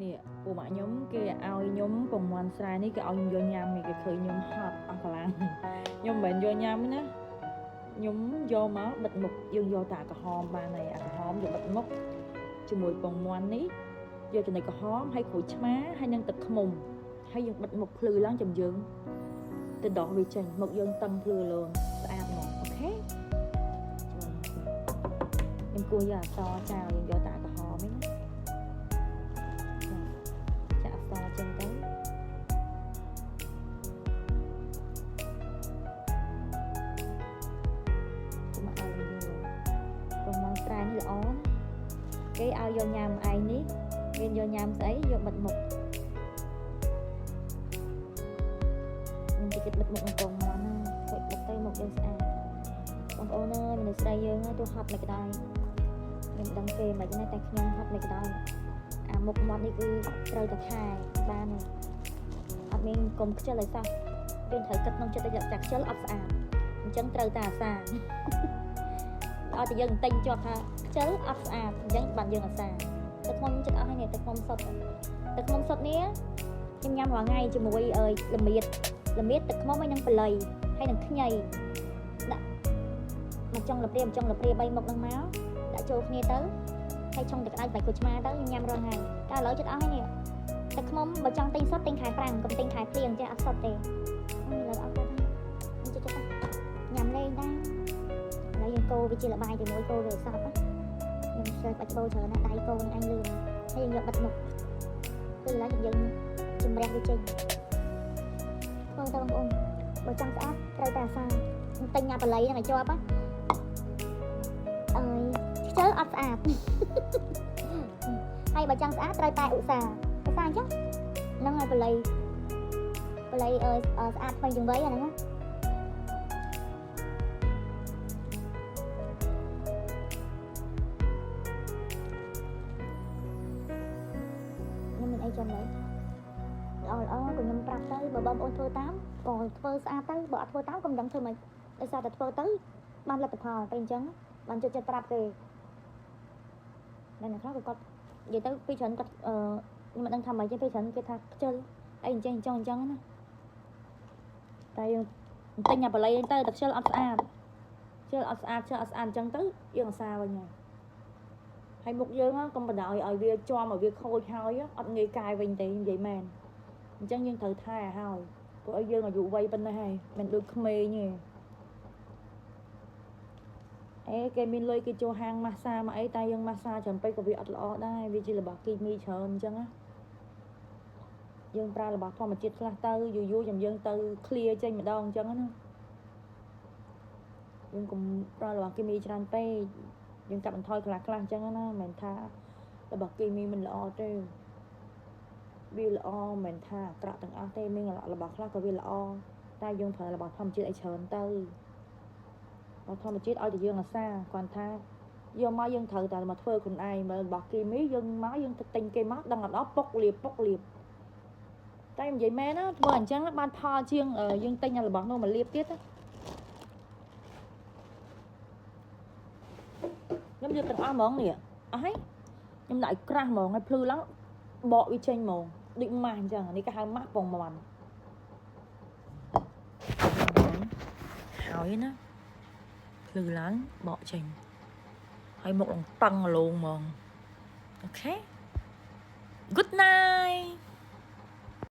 នេះពូម៉ាក់ខ្ញុំគេឲ្យខ្ញុំពងមាន់ស្រែនេះគេឲ្យខ្ញុំយកញ៉ាំគេឃើញខ្ញុំហត់អស់កម្លាំងខ្ញុំមិនមែនយកញ៉ាំទេណាខ្ញុំយកមកបិទមុខយើងយកតែអាក្រហមបានហើយអាក្រហមយកបិទមុខជាមួយពងមាន់នេះយកចំណីក្រហមហើយក្រូចឆ្មាហើយនឹងទឹកឃ្មុំហើយយើងបិទមុខភ្លឺឡើងចាំយើងទៅដោះវាចេញមុខយើងតឹងភ្លឺលងស្អាតហ្មង okay ខ្ញុំគួរយកអសចោលយើងយកតែអាក្រហមឯណាចាក់អសចេញទៅ មកឲ្យយើងពងមាន់ស្រែនេះល្អណាគេឲ្យយកញ៉ាំឯងនេះមានយកញ៉ាំស្អីយកបិទមុខខ្ញុំជិះចិត្តបិទមុខនឹងពងមាន់ណាគាត់បិទទៅមុខយើងស្អាតបងប្អូនអើយមនុស្សស្រីយើងទោះហត់មិនក៏ដោយខ្ញុំដឹងគេមិនណាតែខ្ញុំហត់មិនក៏ដោយអាមុខមាត់នេះគឺត្រូវតែថែបានទេអត់មានកុំខ្ជិលឲ្យសោះយើងត្រូវគិតក្នុងចិត្តតែចាក់ខ្ជិលអត់ស្អាតអញ្ចឹងត្រូវតែអាសា ឲ្យតែយើងទិញជាប់ថាខ្ជិលអត់ស្អាតអញ្ចឹងបានយើងអាសាទឹកឃ្មុំចិត្តអស់ហើយនេះទឹកឃ្មុំសុទ្ធទឹកឃ្មុំសុទ្ធនេះខ្ញុំញ៉ាំរាល់ថ្ងៃជាមួយអើយល្មៀតល្មៀតទឹកឃ្មុំហើយនឹងបល័យហើយនឹងខ្ញីដាក់មួយចុងលព្រាមួយចុងលព្រា3មុខហ្នឹងមកដាក់ចូលគ្នាទៅហើយឆុងទឹកក្តៅបាច់ក្រូចឆ្មាទៅខ្ញុំញ៉ាំរាល់ថ្ងៃតែឥឡូវចិត្តអស់ហើយនេះទឹកឃ្មុំបើចង់ទិញសុទ្ធទិញខែប្រាំងកុំទិញខែភ្លៀងចេះអត់សុទ្ធទេឥឡូវអត់គាត់ខ្ញុំចិត្តចិត្តញ៉ាំលេងដែរ ឥឡូវយើងកូរវាជាលបាយជាមួយកូរវាឲ្យសព្វណាខ្ញុំឆ្លើយបាច់ច្បូរច្រើនណាស់ដៃកូរនឹងឯងលឿនហើយយើងយកបិទមុខគឺឥឡូវយើងជំរះវាចេញធ្វើទៅបងប្អូនបើចង់ស្អាតត្រូវតែអាសាទិញអាបល័យហ្នឹងឲ្យជាប់ណាអើយខ្ជិលអត់ស្អាតហើយបើចង់ស្អាតត្រូវតែឧស្សាហ៍ឧស្សាហ៍អញ្ចឹងហ្នឹងហើយបល័យបល័យអើយស្អាតថ្មីជាងវ័យអាហ្នឹងណា ខ្ញុំមានអីចាំឡើយល្អល្អក៏ខ្ញុំប្រាប់ទៅបើបងប្អូនធ្វើតាមក៏ធ្វើស្អាតទៅបើអត់ធ្វើតាមក៏មិនដឹងធ្វើម៉េចដោយសារតែធ្វើទៅបានលទ្ធផលទៅអញ្ចឹងបានជិតចិត្តប្រាប់គេនៅខ្លះក៏គាត់និយាយទៅពីច្រើនគាត់អឺខ្ញុំមិនដឹងថាម៉េចទេពីច្រើនគេថាខ្ជិលអីអញ្ចឹងអញ្ចឹងអញ្ចឹងណាតែយើងទិញអាបល័យទៅតែខ្ជិលអត់ស្អាតខ្ជិលអត់ស្អាតខ្ជិលអត់ស្អាតអញ្ចឹងទៅយើងអាសាវិញហើយ ហើយមុខយើងកុំបណ្ដោយឲ្យវាជាប់ឲ្យវាខូចហើយអត់ងាយកែវិញទេនិយាយមែនអញ្ចឹងយើងត្រូវថែឲ្យហើយព្រោះឲ្យយើងអាយុវ័យប៉ុណ្ណេះហើយមិនដូចក្មេងទេអេគេមានលុយគេចូលហាងម៉ាស្សាមកអីតែយើងម៉ាស្សាច្រើនពេកក៏វាអត់ល្អដែរវាជារបស់គីមីច្រើនអញ្ចឹងណាយើងប្រើរបស់ធម្មជាតិខ្លះទៅយូរយូរចាំយើងទៅ clear ចេញម្ដងអញ្ចឹងណាយើងកុំប្រើរបស់គីមីច្រើនពេក យើងកាត់បន្ថយខ្លះខ្លះអញ្ចឹងណាមិនមែនថារបស់គីមីមិនល្អទេវាល្អមិនមែនថាអាក្រក់ទាំងអស់ទេមានរបស់ខ្លះក៏វាល្អតែយើងប្រើរបស់ធម្មជាតិឲ្យច្រើនទៅរបស់ធម្មជាតិឲ្យតែយើងអាសាគ្រាន់ថាយកមកយើងត្រូវតែមកធ្វើខ្លួនឯងមើលរបស់គីមីយើងមកយើងទៅទិញគេមកដឹងដល់ពុកលាបពុកលាបតែនិយាយមែនណាធ្វើអញ្ចឹងបានផលជាងយើងទិញរបស់នោះមកលាបទៀតណាខ្ញុំយកទាំងអស់ហ្មងនេះអស់ហើយខ្ញុំដាក់ឲ្យក្រាស់ហ្មងឲ្យភ្លឺឡើងបកវាចេញហ្មងដូចម៉ាស់អញ្ចឹងនេះគេហៅម៉ាស់ពងមាន់ហើយណាភ្លឺឡើងបកចេញហើយមុខឡើងតឹងរលោងហ្មង okay, good night.